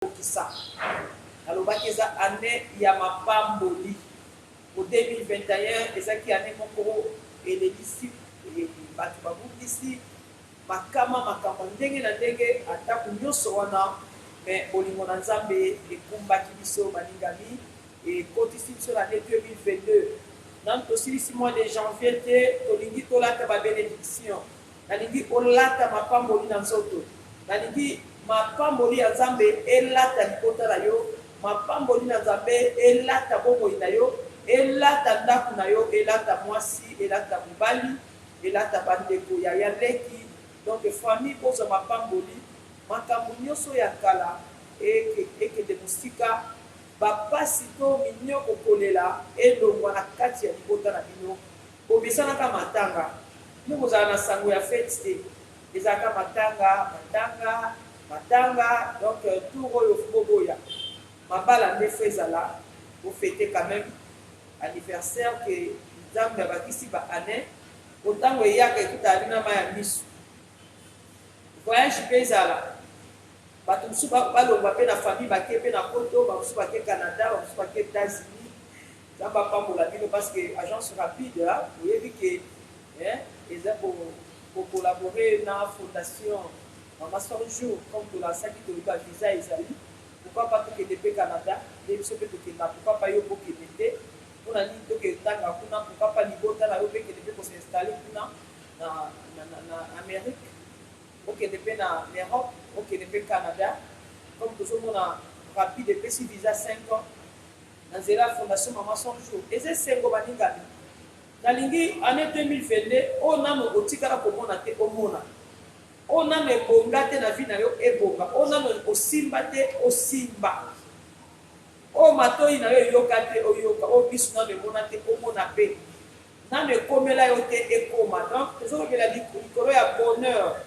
Kokisa. Nalobaki eza annee ya mapamboli. Po 2021 ezaki annee moko elelisi batu babungisi makama makambo ya ndenge na ndenge atako nionso wana mais bolingo na Nzambe ekumbaki biso balingami ekotisi biso na annee 2022 nanu tosilisi mois de janvier te tolingi tolata ba benediction. Nalingi olata mapamboli na nzoto. Nalingi mapamboli ya Nzambe elata libota na yo, mapamboli na Nzambe elata bomoi na yo, elata ndako na yo, elata mwasi, elata mobali, elata ba ndeko, yaya, leki, donc famille bozwa mapamboli, makambo nioso ya kala ekende mosika, ba pasi to minioko kolela elongwa na kati ya libota na bino. Bomesanaka matanga bino bozala na sango ya fete te ezalaka matanga matanga matanga donc tour oyo faut boboya mabala nde faut ezala bo fete quand meme anniversaire que nzambe abakisi ba annee po tango eyaka ekutaka bino na mayi ya misu voyage pe ezala batu mosusu balongwa pe na famille bake pe na poto ba mosusu bake Canada ba mosusu bake Etats Unis Nzambe apambola bino parce que agence rapide boyebi ke eza ko collaborer na fondation mama 100 jours comme tolansaki tolobi ba visa ezali pourquoi pas tokende pe Canada nde biso pe tokenda pourquoi pas yo pe okende te pona nini tokende tanga kuna pourquoi pas libota na yo pe ekende pe ko s'installer kuna na, na, na, na Amerique okende pe na Europe okende pe Canada comme tozomona rapide epesi visa 5 ans Na nzela ya fondation maman 100 jours eza esengo balingami nalingi annee 2022 oyo nanu otikala komona te omona oyo nanu ebonga te na vie na yo ebonga oyo nanu osimba te osimba oyo matoyi na yo eyoka te oyoka oyo misu nanu emona te omona pe nanu ekomela yo te ekoma donc tozolobela likolo ya bonheur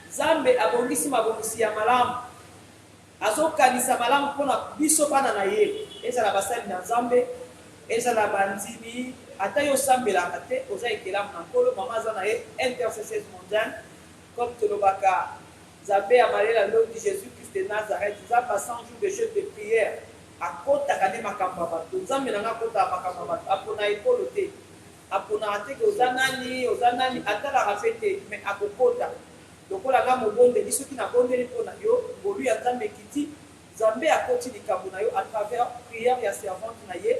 Nzambe abongisi mabongisi ya malamu. Azo kanisa malamu mpo na biso bana na ye, ezala basali na Nzambe, ezala bandimi, ata yo osambelaka te, oza ekelamu na Nkolo, mama aza na ye intercesseuse mondiale, comme tolobaka Nzambe ya malela londi Jesus Christ de Nazareth, Nzambe ya 100 jours de jeune de prière, akotaka nde makambo ya bato, Nzambe na nga akotaka makambo ya bato, apona ekolo te, aponaka te ke oza nani, oza nani, atalaka pe te, mais akokota. Lokola nga mobondeli, soki nabondeli mpo na yo, ngolu ya Nzambe ekiti, Nzambe akoti likambo na yo à travers prière ya servante na ye,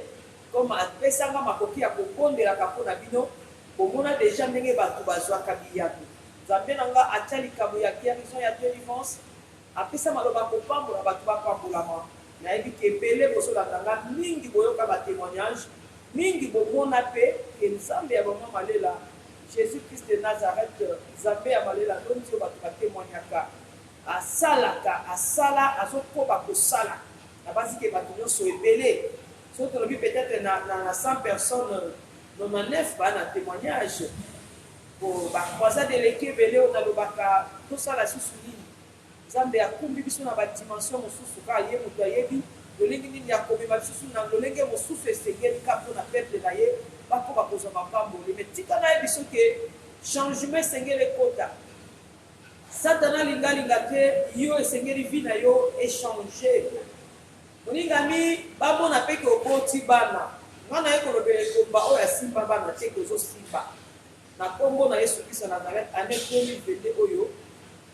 comme apesa nga makoki ya kobondelaka mpo na bino, bomona dejà ndenge batu bazuaka biyano. Nzambe na nga atia likambo ya guerison, ya delivrance, apesa maloba ya kopambola batu bapambolama. Nayebi ke ebele bozolanda nga, mingi boyoka ba temoignages, mingi bomona pe ke Nzambe ya maman Malela, Jesus Christ de Nazareth Nzambe ya malela ndondi oyo batu ba temoignaka asalaka asala azo koba kosala nabanzi ke batu nionso ebele soki tolobi peut etre na na 100 personnes 99 ba na temoignage po ba croisade eleki ebele oyo nalobaka tosala susu nini Nzambe akumbi biso na ba dimensions mosusu kaka ye moto ayebi lolenge nini ya komema biso lisusu na lolenge mosusu esengeli kaka mpo na peuple na ye bakoba kozwa mapamboli. Mais tika nayebiso ke changement esengeli ekota. Satana alinga alinga te yo esengeli vie na yo e changer. Molingami bamona pe ke oboti bana. Nga naye kolobela ekomba oyo asimba bana te ke ozo simba. Na kombo na yesu christ ya Nazareth annee 2022 oyo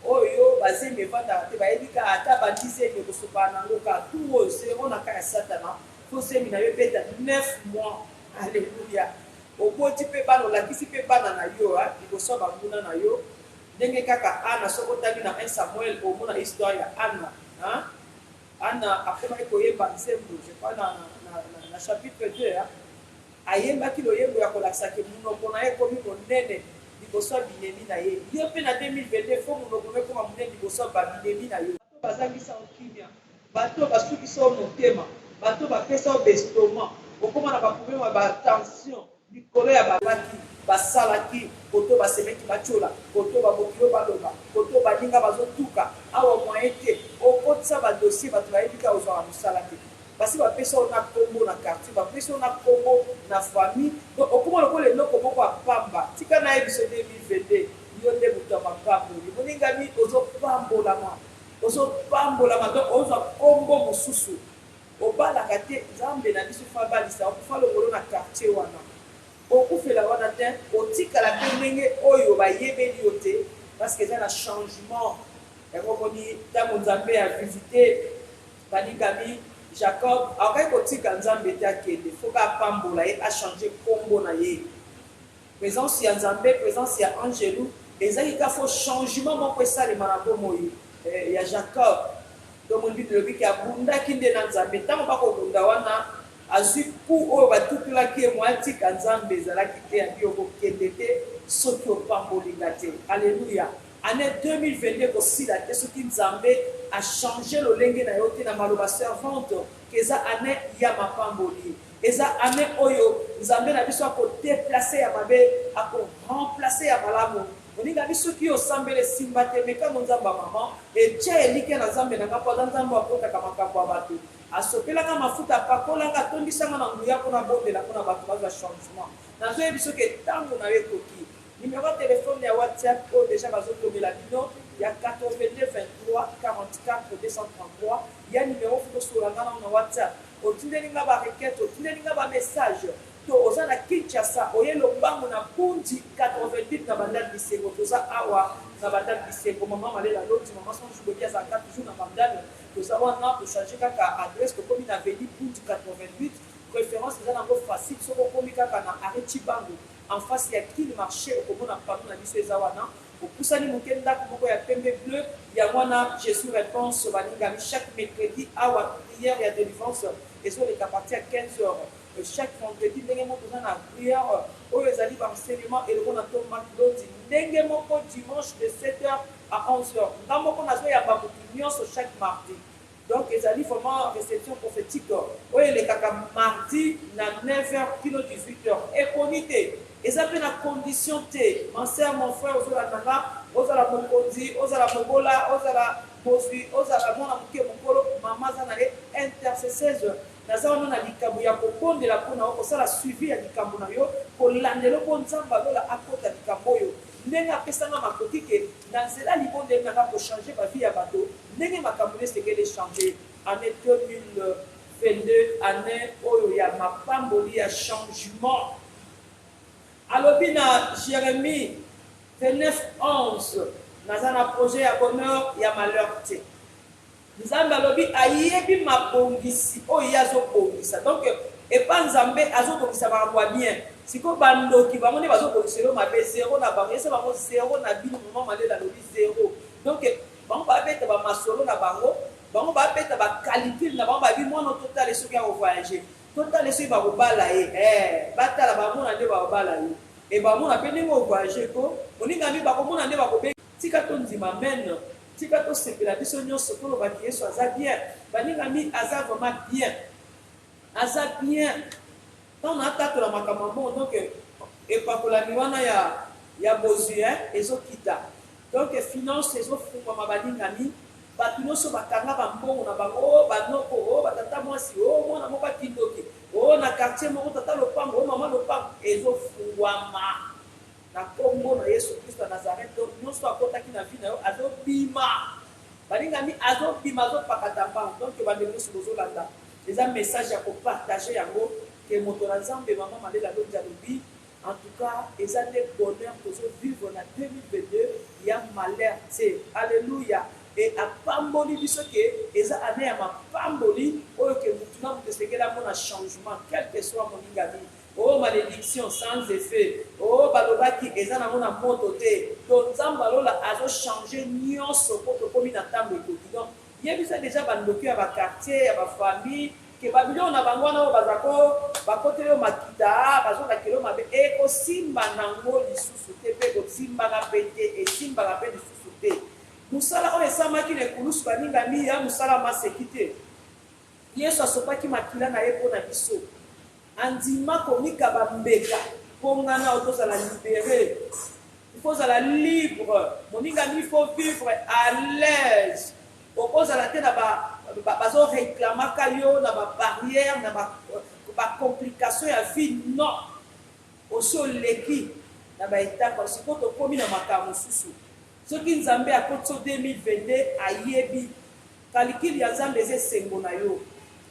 oyo ba zemi evandaka te bayebi kaka ata abandi zemi ekosopana nango kaka tour oyo zero na cas ya satana faut zemi nayo ebeta 9 mois alleluia oboti pe bana olakisi pe bana na yo liboso ya banguna na yo ndenge kaka Anna soki otangi na 1 Samuel omona histoire ya Anna hein Anna akomaki koyemba nzembo je crois na, na, na, na chapitre 2 hein? Ayembaki loyembo ya kolakisa ke munoko na ye ekomi monene liboso ya binemi na ye. Yo pe na 2022 faut munoko no ekoma monene liboso ya ba binemi na yo. Bato bazangisa yo kimia, bato basukisa yo motema, bato bapesa yo ba estomac, okoma na ba problème ya ba tension likolo ya ba baki basalaki, koto ba semeki batiola, koto ba bokilo baloba, koto baninga bazotuka, awa moyen te, okotisa ba dossier bato bayebi kaka ozwaka mosala te. Basi ba pesa yo na kombo na quartier, ba pesi yo na kombo na famille, donc okoma lokola eloko moko ya pamba. Tika nayebiso 2022 yo nde moto ya mapamboli. Moningami ozo pambolama. Ozopambolama, donc ozwa nkombo mosusu. Obalaka te, Nzambe na biso fa abalisa, okufa longolo na quartier wana. Okufela wana te, otikala mpe ndenge oyo bayebeli yo te, parce que eza na changement. Yango omoni ntango Nzambe avisite balingami Jacob, akokaki kotika Nzambe te akende, faut ka apambola ye, achange nkombo na ye. Presence ya Nzambe, presence ya angelu ezaki ka faut changement moko esalema na bomoi ya Jacob. Donc Bible elobi ke abundaki nde na Nzambe. Ntango bakobunda wana, azwi coup oyo batutulaki ye, mwa atika Nzambe ezalaki te, abi okokende te soki opamboli nga te. Alleluia. Annee 2022 ekosila te soki Nzambe a changer lolenge na yo te na maloba servante ke eza annee ya mapamboli. Eza annee oyo Nzambe na biso ako deplacer ya mabe, ako remplacer ya malamu. Moningami soki yo osambeli esimba te, meka ngo Nzambe ya maman et tia elikya na Nzambe na nga po aza Nzambe oyo akotaka makambo ya bato. Asopela nga mafuta, apakola nga, atondisa nga na nguya po nabondela pona bato bazwa changement. Nazo yebiso ke tango na yo ekoki. Numero ya telephone ya WhatsApp oyo dejà bazo komela bino ya 82 23 44 233 ya numero faut tosolola nga nanu na WhatsApp. Otindeli nga ba requetes, otindeli nga ba messages to oza na Kinshasa oye lombangu na Bundi 88 na Bandal Bisengo. Toza awa na Bandal Bisengo, maman Malela Loti, maman Sans Bobi azalaka toujours na Bandal. Toza wana, to changer kaka adresse, tokomi na avenue Bundi 88. Preference eza nango facile soki okomi kaka na arret Tshibangu en face ya Kin marche okomona panneau na biso eza wana. Opusani moke ndako moko ya pembe bleu yango wana Jesus reponse balingami chaque mercredi awa prière ya delivrance ezoleka partir ya 15 heures chaque vendredi ndenge moko toza na prière oyo ezali ba enseignement elongo na Tom Mark Loti ndenge moko dimanche de 7 heures à 11 heures nga moko nazoyamba motu nyonso chaque mardi. Donc ezali vraiment reception prophetique oyo elekaka mardi na 9 heures kino 18 heures. Eponi te, eza pe na condition te. Ma sœur, mon frère ozolanda nga, ozala mokonzi, ozala mobola, ozala mozwi, ozala mwana moke mokolo, mama aza na ye intercesseuse. Naza wana na likambo ya kobondela mpo na yo, kosala suivi ya likambo na yo, kolandela yo mpo Nzambe ya lola akota likambo oyo. Ndenge apesa nga makoki ke na nzela libondeli na nga ko changer ba vie ya bato, ndenge makambo na esengeli e changer. Annee 2022 annee oyo ya mapamboli ya changement. Alobi na Jeremie 29,11 naza na projet ya bonheur ya malheur te. Nzambe alobi ayebi mabongisi oyo ye azo bongisa donc epa Nzambe azo bongisa makambo ya bien sikoyo ba ndoki bango nde bazo bongisela yo mabe zero na bango yebisa bango zero na bino maman Malela alobi zero donc bango ba beta ba masolo na bango bango ba beta ba calcul na bango babi mwana oyo totala ye soki ako voyager totala ye soki bako bala ye eh batala bamona nde bako bala yo et bamona pe ndenge o voyager ko moninga mi bakomona nde bako Tika tondima amen. Tika tosepela biso nionso toloba ke yesu aza bien balingami aza vraiment bien aza bien tango natatola makambo ya mbongo donc epakolami wana ya ya bozwi hein ezokita donc finance ezofungwama balingami bato nionso bakanga ba mbongo na bango oh ba noko oh ba tata mwasi oh mwana moko ya kindoki oh na quartier moko tata lopango oh mama lopango ezofungwama Na kombo na yesu christo ya Nazareth donc nionso akotaki na vie na yo azo bima balingami azo bima azo pakata mbangu donc ba ndeko nionso bozo landa eza message ya ko partager yango ke moto na nzambe maman malela londi alobi en tout cas eza nde bonheur tozo vivre na 2022 ya malheur tse alleluia et apamboli biso ke eza annee ya mapamboli oyo ke mutu na mutu esengeli amona changement quelque soit moningami Oh malediction sans effet oh balobaki eza nango na moto te donc nzambe ya lola azo changer nionso po tokomi na tango ekoki donc yebisa dejà ba ndoki ya ba quartier ya ba famille ke ba biloko na bango wana oyo baza ko bakoteli yo makita bazo lakela yo mabe ekosimba nango lisusu te pe ekosimbaka pe te esimbaka pe lisusu te musala oyo esamaki na ekulusu baninga miya musala maseki te Yesu asopaki makila na ye po na biso. Andima komikaba mbeka po nga nao tozala libere. Il faut ozala libre moningami il faut vivre à l'aise. Okozala te na ba bazo reclamaka yo na ba barrières na ba complications ya vie non. Osi oleki na ba etapes sikoyo tokomi na makambo mosusu. Soki Nzambe akotisi yo 2022, ayebi. Calcul ya Nzambe eza esengo na yo.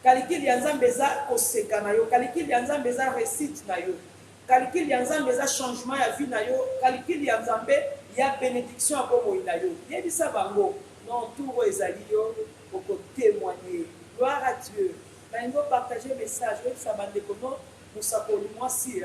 Calcul ya Nzambe eza koseka na yo. Calcul ya Nzambe eza reussite na yo. Calcul ya Nzambe eza changement ya vie na yo. Calcul ya Nzambe ya benediction ya bomoi na yo. Yebisa bango, non, tour oyo ezali yo, oko temoigner. Gloire à Dieu. Nalingi o partager message, oyebisa bandeko no mosakoli mwasi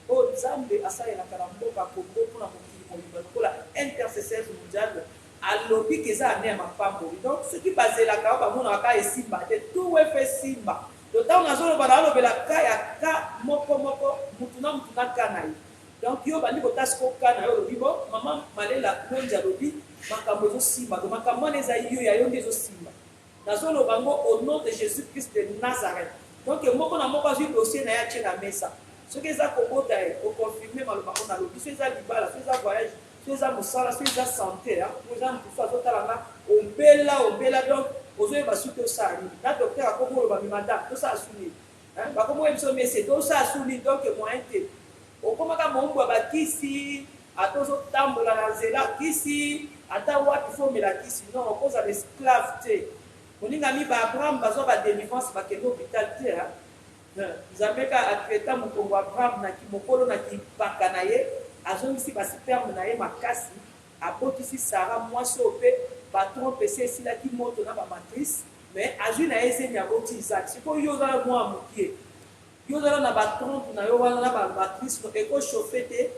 oyo Nzambe asalelaka na mboka Congo mpo na mokili mobimba lokola intercesseuse mondiale, alobi ke eza annee ya mapamboli. Donc soki bazelaka yo, bamonaka kaka esimba te, tout efe esimba. Donc ntango nazoloba, nalobela ka ya ka moko moko, mutu na mutu na ka na ye. Donc yo obandi kotala sikoyo ka na yo, olobi bo mama Malela Lonzi alobi makambo ezosimba, donc makambo wana eza yo ya yo nde ezosimba. Nazoloba yango au nom de Jesus Christ de Nazareth. Donc moko na moko azwi dossier na ye atie na mesa. Soki eza kobota ye, oconfirme maloba oyo nalobi. Soki eza libala, soki eza voyage, soki eza mosala, soki eza sante, po eza mosusu azotala nga, obela obela, donc ozoyeba soki tosala nini. Na docteur akomi oloba, mais madame, tosala su nini? Bakomi oyebisa yo, monsieur, tosala su nini? Donc moyen te. Okomaka moumbu ya bakisi, ata ozotambola na nzela kisi, ata wapi fo omela kisi. Non, okozala esclave te. Moningami, ba Abraham bazwa ba delivrance, bakende hôpital te. Nzambe ka atraita mokongo Abraham na kimokolo na kimpaka na ye, azongisi ba sperme na ye makasi, abotisi Sarah mwasi oyo pe ba trompe esi esilaki moto na ba matrice, mais azwi na ye zemi aboti Isaac. Sikoyo yo oza na mwa mokie, yo ozala na ba trompe na yo wana na ba matrice no eko chauffer te.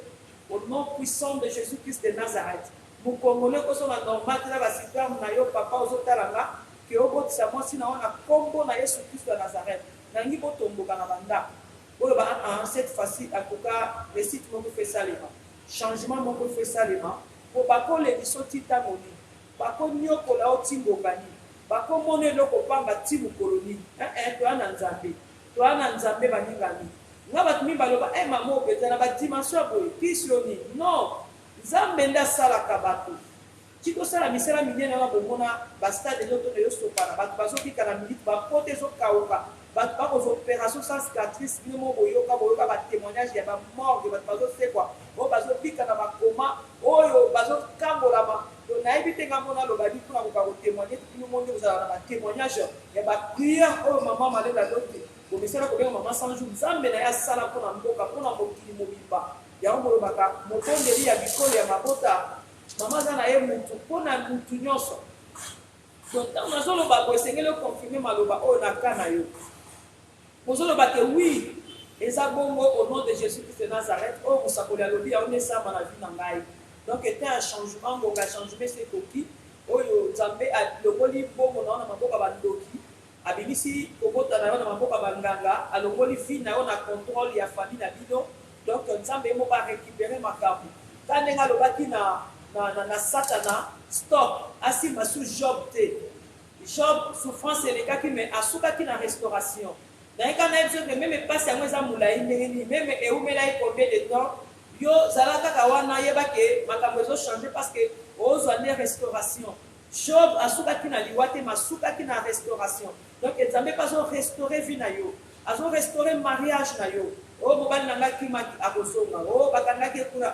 Au nom puissant de Jesus Christ de Nazareth, mokongo no ekozonga normal te na ba sperme na yo. Papa ozotala nga ke obotisa mwasi na yo na kombo na Yesu Christo ya Nazareth. Nalingi botomboka na ba ndako, boloba ah ah, cette fois-ci en tout cas reussite moko il faut esalema, changement moko il faut esalema, po bakoleliso ti tango nini? Bakoniokola yo ti ngonga nini? Bakomona eloko pamba ti mokolo nini? Eh eh, toya na Nzambe, toya na Nzambe baningami. Nga bato mingi baloba eh mama oyo penza na ba dimension ya boye kisi yo nini? Non, Nzambe nde asalaka bato. Ti tosala misala minene wana bomona ba stade ezo tonda ezo sopana, bato bazo bika na minute, ba pota ezo kawuka, bato bako zwa operation sans cicatrice, bino moko boyoka, boyoka ba temoignage ya ba morgue, bato bazo sekwa, oyo bazo bika na ba coma, oyo bazo kangolama. Donc nayebi te nga moko naloba nini pona koka ko temoigner te, bino moko nde bozalaka na ba temoignage ya ba prière oyo maman Malela Lote bomesana kobenga maman 100 jours, Nzambe na ye asala pona mboka, pona mokili mobimba. Yango bolobaka mobondeli ya bikolo ya mabota. Mama aza na ye mutu po na mutu nionso. Donc tango nazo loba boye esengeli o confirmer maloba oyo na cas na yo. Ozo loba ke oui eza bongo au nom de Jesus Christ de Nazareth oyo mosakoli alobi yango nde esalama na vie na ngai. Donc temps ya changement, ngonga ya changement esi ekoki oyo Nzambe alongoli mbongo na yo na maboko ya ba ndoki. Abimisi kobota na yo na maboko ya ba nganga, alongoli vie na yo na controle ya famille na bino, donc Nzambe ye moko a recuperer makambu. Kaka ndenge alobaki na na na satana stop, asimba sous Job te. Job souffrance elekaki mais asukaki na restauration. Naye kaka nayebisa yo que meme pasi yango eza mulayi ndenge nini, meme ewumelaki combien de temps, yo zala kaka wana yeba que makambo ezo changer parce que ozwa nde restauration. Job asukaki na liwa te mais asukaki na restauration. Donc Nzambe pe azo restaurer vie na yo. Azo restaurer mariage na yo. Oh mobali na nga akimaki akozonga. Oh bakangaki ye kuna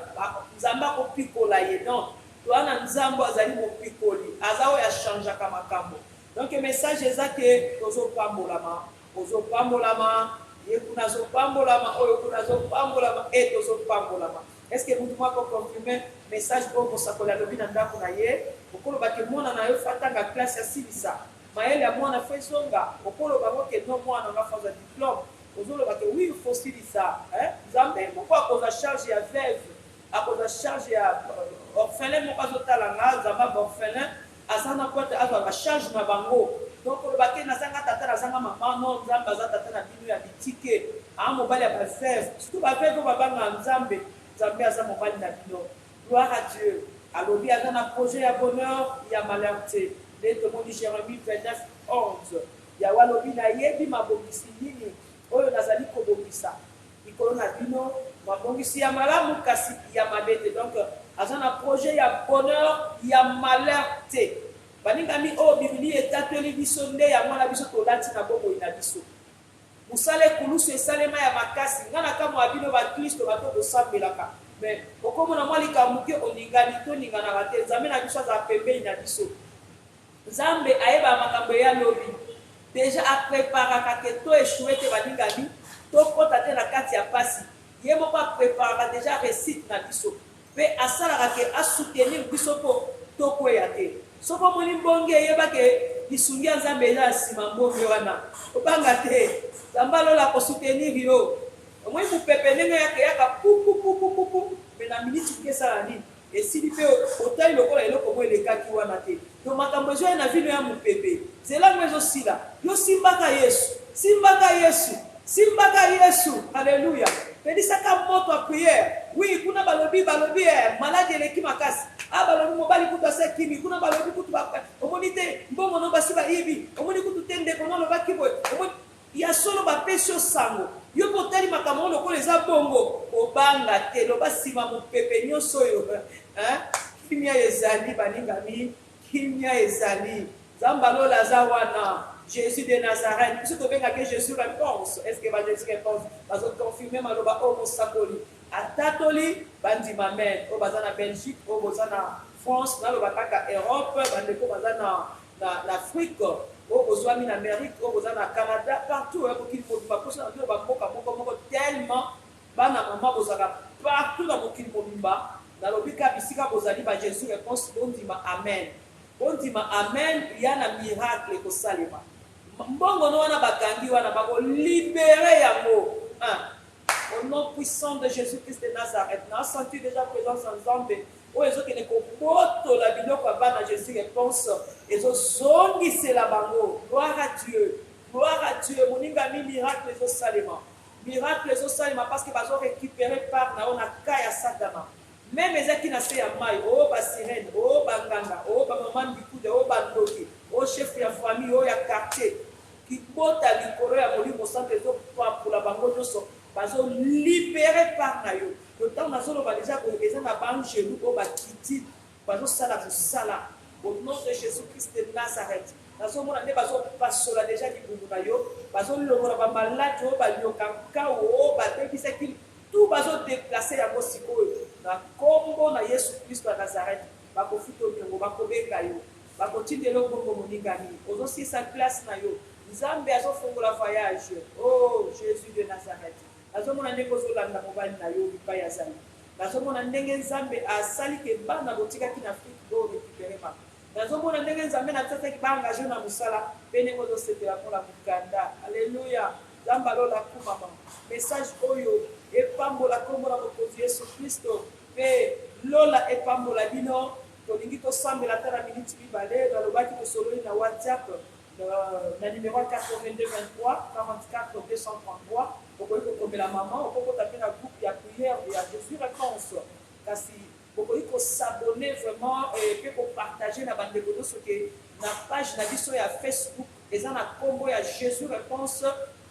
Nzambe akopikola ye. Non, toza na Nzambe oyo azali mopikoli. Aza oyo a changeaka makambo. Donc message eza ke tozo pambolama. Ozo pambolama, ye kuna azo pambolama, oyo kuna azo pambolama et tozo pambolama. Est ce que mutu moko ako confirmer message oyo mosakoli alobi na ndaku na ye? Okoloba ke mwana na yo faut atanga classe asilisa. Mayele ya mwana faut ezonga. Okoloba ngo ke non mwana na nga faut azwa diplome. Ozoloba ke oui faut osilisa hein. Nzambe moko akozwa charge ya veuve, akozwa charge ya orphelin moko azotala nga, Nzambe ya ba orphelin aza na po ete azwa ba charge na bango. Donc koloba ke nazanga tata nazanga maman non, Nzambe aza tata na bino ya bitike. Aa mobali ya ba veuve, surtout ba veuve oyo babangaka Nzambe, Nzambe aza mobali na bino. Gloire à Dieu. Alobi aza na projet ya bonheur ya malheur te. Nde tomoni Jeremie 29:11. Yawe alobi nayebi mabongisi nini oyo nazali kobongisa likolo na bino, mabongisi ya malamu kasi ya mabe te. Donc aza na projet ya bonheur ya malheur te. Baningami oyo Biblia etatweli biso nde yango wana biso tolati na bomoi na biso. Mosala ekulusu esalema ya makasi. Nga na kamwaka bino ba klisto bato oyo bosambelaka. Mais okomona mwa likambo moke oningani, toninganaka te. Nzambe na biso azala pembeni na biso. Nzambe ayebaka makambo eya lobi. Dejà a preparaka que to echouer te baningami, tokota te na kati ya pasi. Ye moko a preparaka dejà reussite na biso. Pe asalaka que a soutenir biso po tokweya te. Soki omoni mbonge yeba que lisungi ya Nzambe eza na sima mbonge wana. Kobanga te. Nzambe ya lola ako soutenir yo. Omoni mupepe ndenge eyaka eyaka pupupupupupu mais na minute moke esala nini? Esili pe otali lokola eloko moko elekaki wana te. Donc makambo ezo ya na vie no ya mupepe. Nzela ngo ezo sila. Yo simbaka Yesu. Simbaka Yesu. Simbaka Yesu. Alleluia. Pelisaka moto ya prière. Oui, kuna balobi balobi eh maladi eleki makasi. Ah balobi mobali kutu asi akimi. Kuna balobi kutu ba omoni te mbongo no basi bayibi. Omoni kutu te ndeko no alobaki boye. Omoni Ya solo bapesi yo sango, yo pe otali makambo yango lokola eza bongo, kobanga te, loba sima mopepe nionso oyo hein, kimia ezali balingami, kimia ezali, Nzambe ya lola aza wana, Jesus de Nazareth, biso tobengaka ye Jesus reponse, est ce que ba Jesus reponse bazo confirmer maloba oyo mosakoli atatoli, bandima amen, oyo baza na Belgique, oyo boza na France, naloba kaka Europe, bandeko baza na na n'Afrique, oyo bozwami na Amerique, oyo boza na Canada, partout hein, mokili mobimba, posa na bino ba mboka moko moko tellement bana mama bozalaka partout na mokili mobimba, nalobi kaka bisika bozali ba Jesus reponse bondima amen, bondima amen ya na miracle ekosalema, mbongo no wana bakangi wana bako libere yango hein. Au nom puissant de Jesus Christ de Nazareth, na sentir dejà presence ya Nzambe oyo ezokende kobotola biloko ya bana Jesus reponse ezozongisela bango. Gloire à Dieu, gloire à Dieu. Moninga mi miracle ezosalema, miracle ezosalema parce que bazo récupérer part na yo na cas ya Satana. Meme ezaki na se ya mayi, oh ba sirène, oh ba nganga, oh ba maman mbikuda, oh ba ndoki, oh chef ya famille, oh ya quartier. Kibota likolo ya molimo santu ezo papola bango nioso bazo libere part na yo donc tango nazo loba dejà boye eza na ba angelu oyo ba kiti bazo sala musala au nom de Jesus Christ de Nazareth nazo mona nde bazo pasola dejà libumu na yo bazo longola ba malade oyo ba nyoka nkawu oyo ba bebisaki tout bazo deplace yango sikoyo na kombo na Yesu Christo ya Nazareth bako futa yo niongo bako benga yo Bako tindela yo mbongo moningami ozo silisa classe na yo nzambe azo fongola voyage oh Jesus de Nazareth nazo mona ndenge ozo landa mobali na yo bipayi azali nazo mona ndenge nzambe asali ke bana botikaki na Afrique bo recuperer bango nazo mona ndenge nzambe na biso asalaki ba engage yo na musala pe ndenge ozo sepela pona mukanda alleluia nzambe ya lola akumama message oyo epambola kombo na mokonzi yesu christo pe lola epambola bino. Tolingi tosambela ata na minutes mibale, nalobaki tosololi na WhatsApp na numero ya 82 23 44 233, okoki kokomela maman, okokota pe na groupe ya prière ya Jesus Reponse, kasi bokoki ko s'abonner vraiment pe ko partager na bandeko nionso ke na page na biso ya Facebook eza na kombo ya Jesus Reponse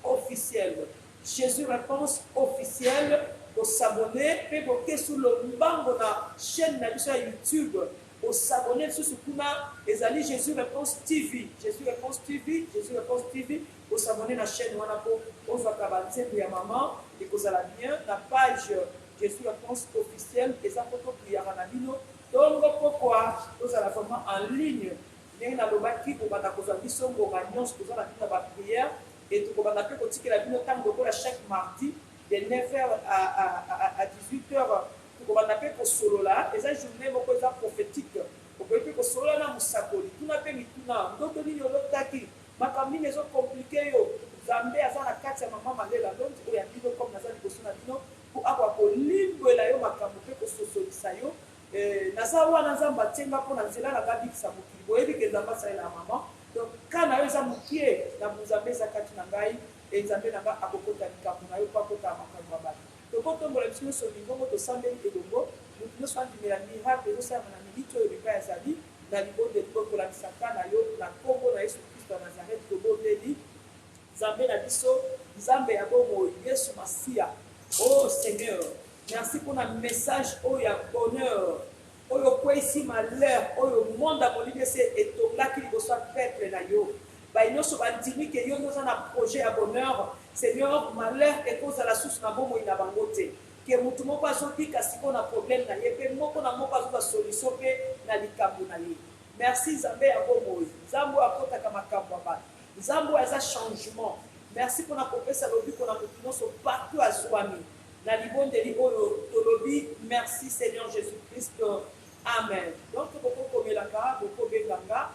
officiel. Jesus reponse officiel bo s'abonner pe boke su lombango na chaine na biso ya YouTube bo s'abonner lisusu kuna ezali Jesus reponse TV Jesus reponse TV Jesus reponse TV bo s'abonner na chaine wana po ozwaka ba nzembo ya maman ekozala bien na page Jesus reponse officiel eza po to priaka na bino tongo pokwa tozala vraiment en ligne ndenge nalobaki bobanda kozwa biso ngonga nionso toza na bino na ba prière Et tokobanda pe kotikela bino tango lokola chaque mardi de 9 heures à 18 heures tokobanda pe kosolola eza journee moko eza prophetique okoki pe kosolola na mosakoli tuna pe mituna ndoto nini olotaki makambo nini ezo complique yo Nzambe aza na kati ya mama Malela Lonzi oyo ya bino comme naza liboso na bino po akoka kolimbwela yo makambo pe kososolisa yo eh, naza wana Nzambe atie nga po na nzela na nga abikisa mokili boyebi ke Nzambe asalelaka mama Donc cas na yo eza mukie na bunzambe eza kati na ngai et nzambe na nga akokota likambo na yo po akotaka makambo ya batu. Toko tombola biso nionso mingongo tosambeli elongo mutu nionso andimela miracle ezo salama na minute oyo bipai azali na libondeli oyo kolakisa cas na yo na kombo na yesu christo ya Nazareth tobondeli nzambe na biso nzambe ya bomoi yesu masiya oh seigneur merci pona message oyo ya bonheur Oyo okweyisi malheur oyo monde ya molili esi etongaki liboso ya peuple na yo. Baye nionso bandimi ke yo nde oza na projet ya bonheur, Seigneur, malheur ekozala susu na bomoi na bango te. Ke mutu moko azobika sikoyo na problème na ye pe moko na moko azozwa solution pe na likambo na ye. Merci Nzambe ya bomoi, Nzambe oyo akotaka makambo ya bato, Nzambe oyo aza changement. Merci pona kopesa lobiko na mutu nionso partout azuami. Na libondeli oyo tolobi merci Seigneur Jesus Christ. Amen. Donc bokokomelaka, bokobenga nga.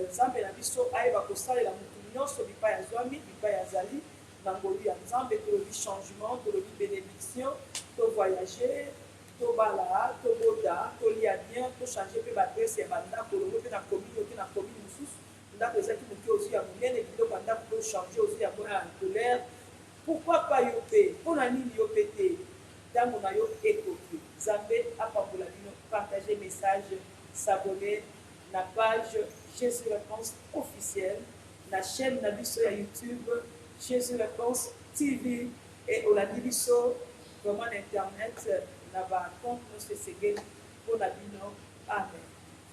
Nzambe na biso ayeba kosalela mutu nionso bipai azuami, bipai azali. Na ngolu ya Nzambe tolobi changement, tolobi benediction, to voyager, tobala, tobota, tolia bien, to changer pe ba adresse ya ba ndako, olongwe pe na commune oke na commune mosusu, ndako ezaki moke ozui ya monene, biloko ya ndako pe o changer ozui yango na couleur, pourquoi pas yo pe, pona nini yo pe te, tango na yo ekoki. Nzambe apambola bino, partager message, s'abonner na page Jesus Reponse officiel. Na chaine na biso ya YouTube Jesus Reponse TV et olandi biso vraiment na internet na ba compte nionso esengeli pona bino. Amen.